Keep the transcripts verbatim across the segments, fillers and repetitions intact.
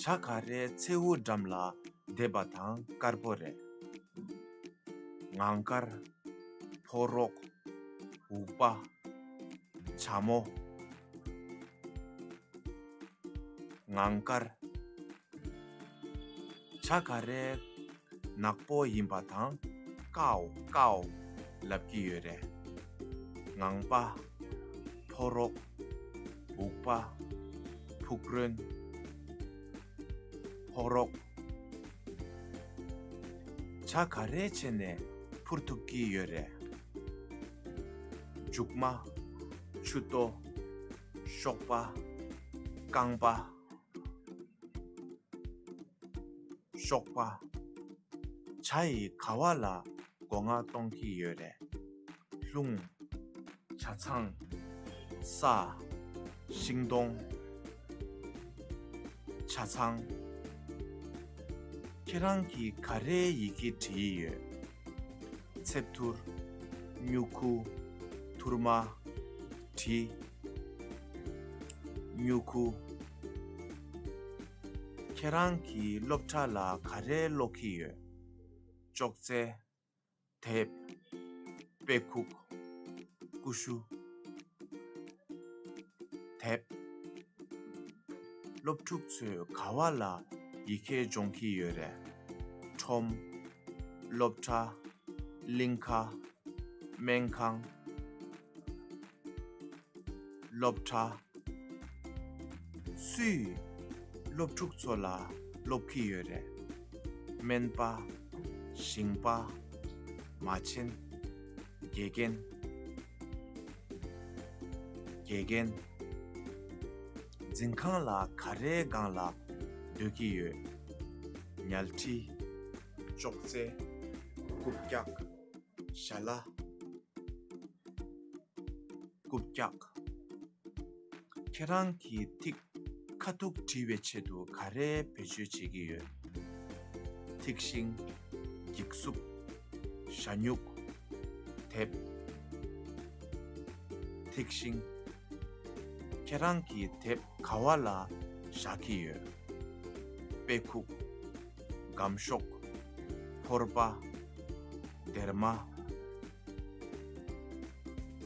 བྲག་ག་རའི་མཚེའུ་འགྲམ་ལ་བསྡད་པ་དང་དཀར་པོ་རེད། ངང་དཀར། ཕོ་རོག་འུག་པ། བྱ་མོ། ངང་དཀར། བྲག་ག་རའི་ནག་པོ་ཡིན་པ་དང་ཀའོ་ཀའོ་ལབ་ཀྱི་ཡོད་རེད། ངང་པ། ཕོ་རོག་འུག་པ། ཕུག་རོན། ཕོ་རོག་བྱ་ག་རེ་བྱས་ནས་འཕུར་ཐུབ་ཀྱི་ཡོད་རེད། མཇུག་མ། མཆུ་ཏོ། གཤོག་པ། རྐང་པ། གཤོག་པ། བྱ་ཡིས་ག་བ་ལ་སྒོ་ང་གཏོང་གི་ཡོད་རེད། རླུང་། ཆ་ཚང་། ས། ཤིང་སྡོང་། ཆ་ཚང་། ཁྱེད་རང་གིས་ག་རེའི་ཡི་གེ་བྲིས་ཡོད། ཚེབ་ཐུར། སྨྱུ་གུ། ཐུར་མ། གྲི། སྨྱུ་གུ། ཁྱེད་རང་གིས་སློབ་གྲྭ་ལ་ག་རེ་ཀློག་གི་ཡོད། ཅོག་ཙེ། དེབ། དཔེ་ཁུག་ཀུ་ཤུ། དེབ། སློབ་ཕྲུག་ཚོས་ག་བ་ལ་ཡི་གེ་སྦྱོང་གི་ཡོད་རེད། ཁྲོམ། སློབ་གྲྭ། གླིང་ཁ། སྨན་ཁང་། སློབ་གྲྭ། སུས་སློབ་ཕྲུག་ཚོ་ལ་སློབ་ཀྱི་ཡོད་རེད། སྨན་པ། ཞིང་པ། མ་བྱན། དགེ་རྒན། དགེ་རྒན། འཛིན་ཁང་ལ་ག་རེའི་སྒང་ལ་སྡོད་ཀྱི་ཡོད། ཉལ་ཁྲི། ཅོག་ཙེ། རྐུབ་བཀྱག་ཞལ་ལག་རྐུབ་བཀྱག་ཁྱེད་རང་གིས་ཐིག་ཁ་ཐུག་བྲིས་པའི་ཆེད་དུ་ག་རེ་བེད་སྤྱོད་བྱེད་ཀྱི་ཡོད། ཐིག་ཤིང་། འགྱིག་སུབ། ཞ་སྨྱུག་དེབ། ཐིག་ཤིང་། ཁྱེད་རང་གིས་དེབ་ག་བ་ལ་བཞག་གི་ཡོད། དཔེ་ཁུག་སྒམ་ཤོག་ཕོར་པ། སྡེར་མ།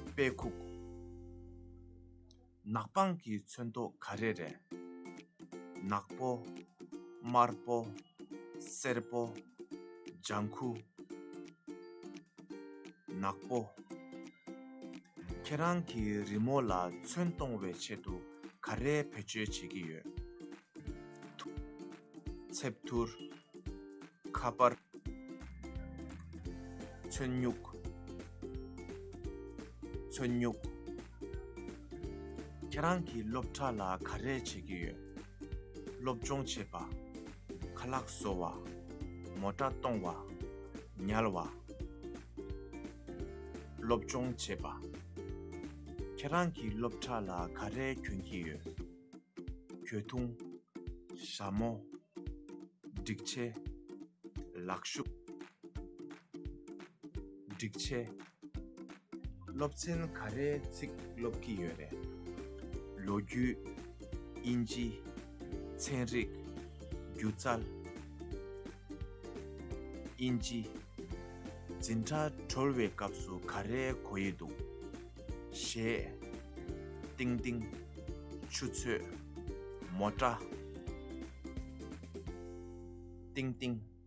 དཔེ་ཁུག་ནག་པང་གི་ཚོན་མདོག་ག་རེ་རེད། ནག་པོ། དམར་པོ། སེར་པོ། ལྗང་ཁུ། ནག་པོ། ཁྱེད་རང་གི་རི་མོ་ལ་ཚོན་གཏོང་བའི་ཆེད་དུ་ག་རེ་བེད་སྤྱོད་བྱེད་ཀྱི་ཡོད། ཚེབ་ཐུར། ཁ་པར། ཚོན་སྨྱུག་ཚོན་སྨྱུག་ཁྱེད་རང་གིས་སློབ་གྲྭ་ལ་ག་རེ་བྱེད་ཀྱི་ཡོད། སློབ་སྦྱོང་བྱེད་པ། ཁ་ལག་བཟོ་བ། མོ་ཊ་གཏོང་བ། ཉལ་བ། སློབ་སྦྱོང་བྱེད་པ། ཁྱེད་རང་གིས་སློབ་གྲྭ་ལ་ག་རེ་གྱོན་གྱི་ཡོད། གྱོས་ཐུང་། ཞྭ་མོ། སྒྲིག་ཆས། ལག་ཤུབས། སྒྲིག་ཆས། སློབ་ཚན་ག་རེའི་ཚིག་སློབ་ཀྱི་ཡོད་རེད། ལོ་རྒྱུས། དབྱིན་ཇི། ཚན་རིག་སྒྱུ་རྩལ། དབྱིན་ཇི། འཛིན་གྲྭ་གྲོལ་བའི་སྐབས་སུ་ག་རེ་གོ་ཡི་འདུག་གཞས། ཏིང་ཏིང་། ཆུ་ཚོད། མོ་ཊ། ཏིང་ཏིང་